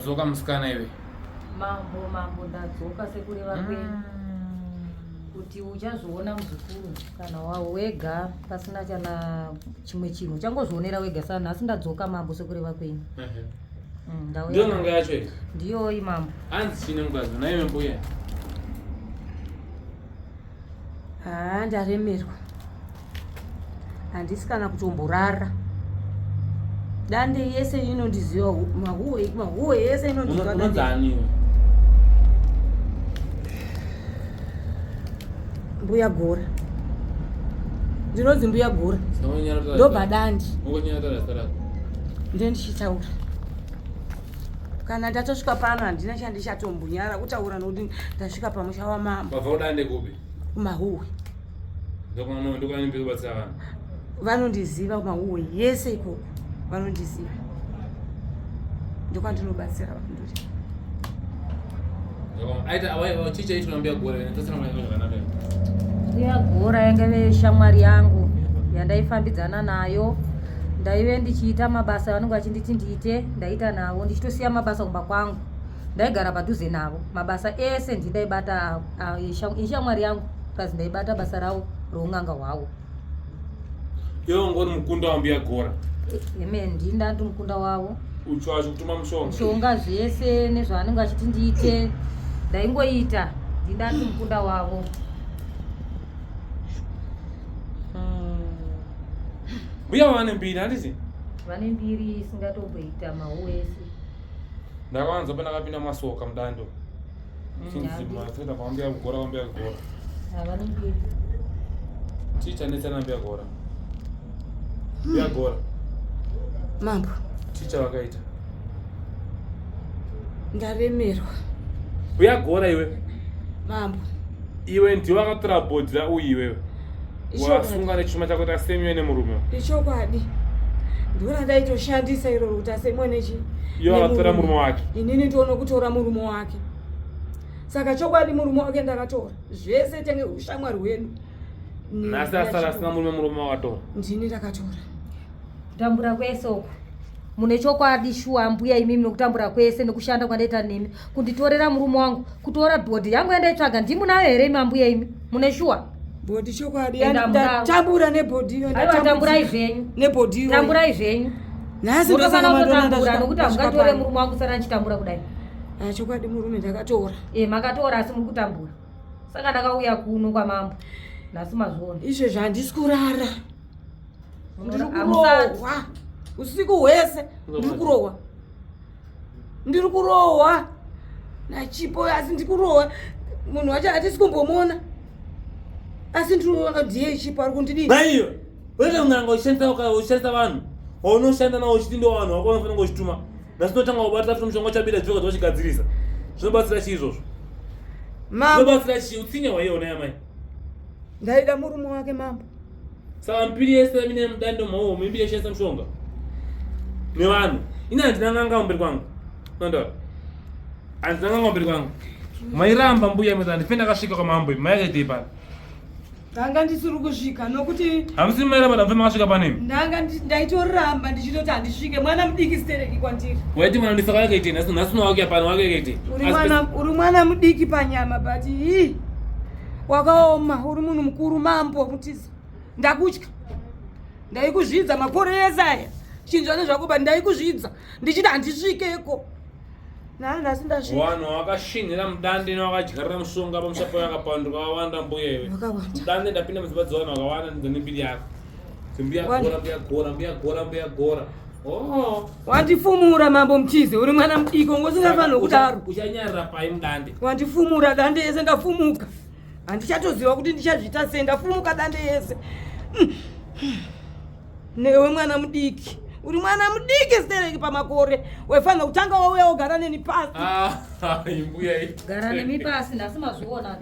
Dzoka musikana iwe. Mambo mambo ndadzoka sekureva kwenyu. Kuti uchazoona muzukuru kana wawo wega pasina chana chimwe chinhu uchangozvionera wega sana nhasi ndadzoka mambo sekureva kwenyu. Ndauya. Ndiyo n'anga yacho iyi. Ndiyoyi mambo. Hanzi chine mukadzi naiwe mbuya. Haa ndaremerwa. Handisi kana kutomborara. Dande yese inondiziva mahuwe mahuwe yese inondiziva. Unonzani iwe? Mbuya Gora. Ndinonzi Mbuya Gora. Ndobva Dandi. Ndiye ndichitaura. Kana ndatosvika pano handina chandichatombonyara kutaura nokuti ndasvika pamusha wamambo. Wabva kudande kupi? Kumahuwe. Ndokubatsira vanhu. Vanondiziva kumahuwe yese ikoko. Vanondiziva. Ndokwandinobatsira vanhu. Mbuya Gora yanga shamwari yangu yandaifambidzana nayo ndaive ndichiita mabasa vanenge vachinditi ndiite ndaita navo ndichitosiya mabasa kumba kwangu ndaigara padhuze navo mabasa ese ndindaibata ishamwari yangu plus ndaibata basa ravo roun'anga hwavo Iwe wanga uri mukunda wambuya Gora. Amen, ndini ndandi mukunda wavo. Ucho acho kutuma mushonga. Mushonga zvese nezvaanenge achiti ndiite ndaingoita ndini ndandi mukunda wavo. Mbuya vane mbiri handiti? Vane mbiri isingatomboita mahu ese. Ndakawanza pandakapinda masoka mudando. Mbuya Gora, mbuya Gora. Havane mbiri. Chii chanetsa nambuya Gora? Mbuya Gora. Mambo. Chii chavakaita? Ndaremerwa. Mbuya Gora iwe. Mambo. Iwe ndiwe wakatora bhodhi rauyu iwewe. Wasunga nechuma chako kuti asemiwe nemurume. Ichokwadi. Ndiro randaitoshandisa iroro kuti asemiwe nechi. Iwe wakatora murume wake. Inini ndione kutora murume wake. Saka chokwadi murume wake ndakatora. Zvese tenge ushamwari hwedu. Nhasi asara asina murume murume wakatora. Ndini ndakatora. Kutambura kwese uku. Mune chokwadi shuwa mbuya imimi nokutambura kwese nekushanda kwandaita nemi kunditorera murume wangu kutora bhodhi yangu yandaitsvaga ndimunayo here imi ambuya imi mune shuwa bhodhi chokwadi ndatambura nebhodhi iyo aiwa tamburai zvenyu nebhodhi iyo tamburai zvenyu nhasi ndosaka mandotambura nokuti hamungatore murume wangu sara ndichitambura kudai ah, chokwadi murume ndakatora e makatora asi muri kutambura saka ndakauya kuno kwamambo nhasi mazviona izvezvi handisi kurara ndiri kurohwa usiku hwese ndiri kurohwa ndiri kurohwa nachipo asi ndiri kurohwa munhu wacho hatisi kumbomuona asi ndiri kuona ndiye chipo ari kundidii maiyo unoita kunge uchishandisa vanhu waunoshanda nawo uchiti ndo vanhu wako unofanira kunge uchituma nhasi unotanga kubata futi mushonga uchabira dzoka dzawachigadzirisa zvinobatsira chii izvozvo zvinobatsira chii utsinye hwaiona yamai ndaida murume wake mambo Saka mipiri yese mine mudando mawo mipiri yeshandisa mushonga nevanhu. Ini handina n'anga kumberi kwangu. Nondoda. Handina n'anga kumberi kwangu. Mairamba mbuya mwe handife ndakasvika kwamambo imi maikaitei pano? Ndanga ndisiri kusvika nokuti hamusi mairamba ndamfe makasvika pano imi. Ndanga ndaitoramba ndichitoti handisvike mwana mudiki stereki kwandiri. Waiti mwana ndisaka yakaitei nhasi nhasi unowakuya pano wakaitei? Uri mwana uri mwana mudiki panyama but hii wakaoma uri munhu mukuru mambo mutiza ndakutya ndaikuzvidza makore ese aya chinzwa nezvako but ndaikuzvidza ndichiti handisvikeko nhasi ndasvika vanhu vakashinhira mudande nevakadyarira mushonga pamusha payo akapanduka vawanda mbuya iwe mudande ndapinda mudzimba dzevanhu vakawanda ndidzo nembiri yako mbuya gora mbuya gora mbuya gora mbuya gora Oh. Wandifumura mambo Mutize, uri mwana mudiki ungosingafanirwa kudaro. Uchanyarira pai mudande? Wandifumura dande yese ndafumuka. Handichatoziva kuti ndichazviita sei ndafumuka dande yese. Newe mwana mudiki. Uri mwana mudiki stereki pamakore. Waifanira kutanga wauya wogara neni pasi. Ah, imbuya iyi. Gara nemi pasi nhasi mazviona.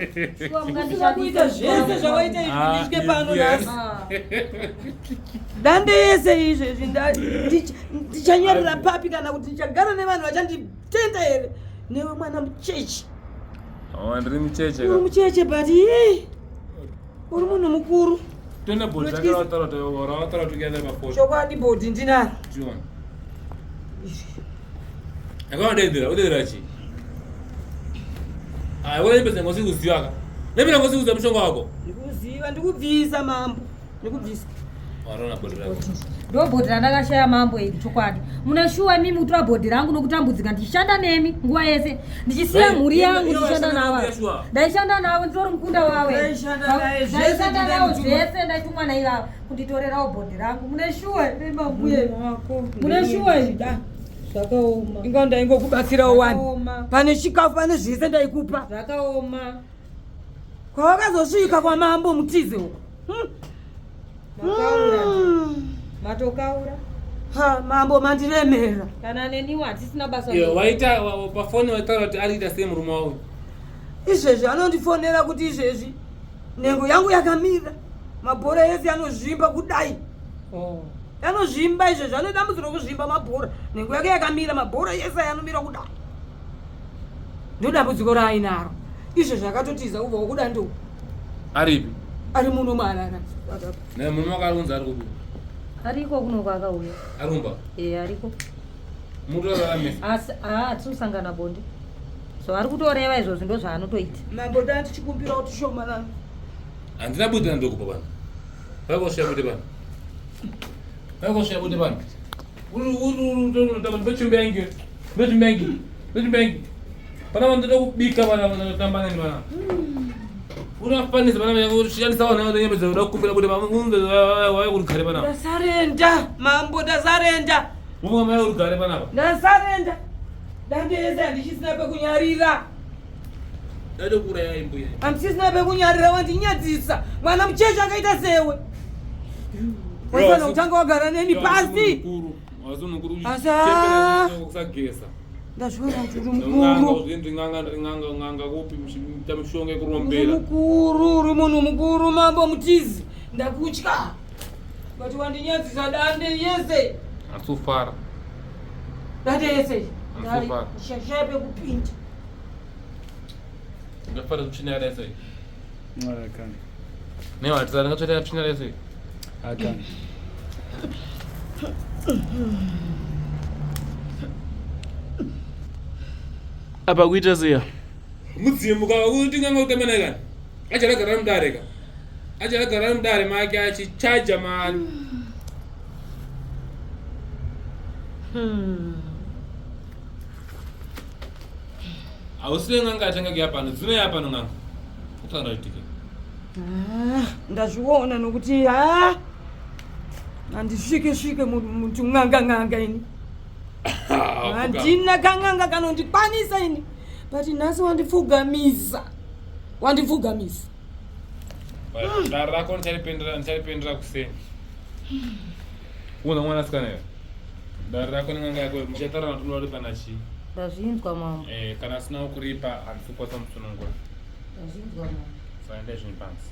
Shuwa mukandishandisa zvese zvawaita izvi ah, ndisvike pano nhasi. Ah. Dande yese izvezvi ndichanyarira papi kana kuti ndichagara nevanhu vachanditenda here newe mwana mucheche. Oh, ndiri mucheche. Uri mucheche but ii uri munhu mukuru. Tone bhodhi rake rawataura together pafoto. Chokwadi bhodhi ndinaro. Akawadedzera, udedzera chii? Hayi, wona nyepedza ngosi kuziva ka. Nyepedza ngosi kuziva mushonga wako. Ndikuziva, ndikubvisa mambo. Ndikubvisa. Warona bhodhi rako. Ndo bhodhi randakashaya mambo iri chokwadi. Mune shuwa imimi kutora bhodhi rangu nokutambudzika ndichishanda nemi nguva yese. Ndichisiya mhuri yangu ndichishanda navo. Ndaishanda navo nditori mukunda wawe. Ndaishanda naye zvese Ndaishanda navo ndaimutumwa. zvese ndaitumwa naivavo kunditorerawo bhodhi rangu. Mune shuwa here mambuye? Wako. Mune shuwa here? Da. Zvakaoma. Inga ndaingokubatsirawo wani. Zvakaoma. Pane chikafu pane zvese ndaikupa. Zvakaoma. Kwawakazosvika kwamambo mutize uko. Makaura. Matokaura. Ha, mambo mandiremera. Kana neniwo hatisina basa. Iyo waita pafoni waitaura kuti ari kuita sei murume wavo. Izvezvi anondifonera kuti izvezvi nhengo yangu yakamira. Mabhora ese anozvimba kudai. Oh. Anozvimba izvezvi ane dambudziko rekuzvimba mabhora. Nhengo yake yakamira mabhora ese anomira kudai. Ndodambudziko raainaro. Izvezvi akatotiza kubva kuda ndo. Aripi? Ari muno muHarare. Ne murume wako ari kunzi ari kupi? Ariko kuno kwakauya. Ari kumba. Eh ariko. Mutorara mese. Asi ah tinosangana bonde. So ari kutoreva izvozvo ndo zvaanotoita. Mambo dai tichikumbira kuti shomanana. Handina bute randokupa pano. Vakosvika bute pano. Vakosvika bute pano. Uri uri uri bechimbengi. Bechimbengi. Bechimbengi. Pana vanhu ndoda kubika vana vanotamba neni vana. Unofanisa vana vangu kushandisa vana vanonyembedza kuda kukumbira bute unze wauya kurugare panapa. Ndasarenda mambo ndasarenda. Mumwe mai urugare panapa. Ndasarenda. Dandese handichisina pekunyarira. Dade kuuraya mbuya. Handichisina pekunyarira wandinyadzisa. Mwana mucheche akaita sewe. Waifana kutanga wagara neni pasi. Asi mukuru. Asi, ah. Kusageza. Ndazviona kuti uri N'anga mukuru. uzvindi n'anga ndiri n'anga n'anga kupi muchiita mishonga Uri yekurombera. mukuru, uri munhu mukuru mambo mutizi. Ndakutya. But wandinyadzisa dande yese. Asufara. Dande yese. Andisofara. Shashaya pekupinda. Ndafara tsvina yakadai sei. Akani. Newa hatisara ngatsveta tsvina yakadai sei. Akani. Apa kuita seya? Mudzimu ka kuti n'anga kutamba naye kani. Achara gara mudare ka. Achara gara mudare make achichaja mari. Hausire n'anga yatanga kuya pano. Dzino ya pano n'anga. Kutaura chitike. Ah, ndazviona nokuti ha handisvike svike muti n'anga n'anga ini handina kan'anga kanondikwanisa ini but nhasi wandipfugamisa wandipfugamisa. Dare rako ndicharipendera ndicharipendera kuseni. Uona mwanasikana iwe. Dare rako nen'anga yako muchataura kuti unoda pana chii. Ndazvinzwa mambo. Eh, kana asina kukuripa handisi kukwanisa musunungura. Ndazvinzwa mambo. Saka endai zvinhu pansi.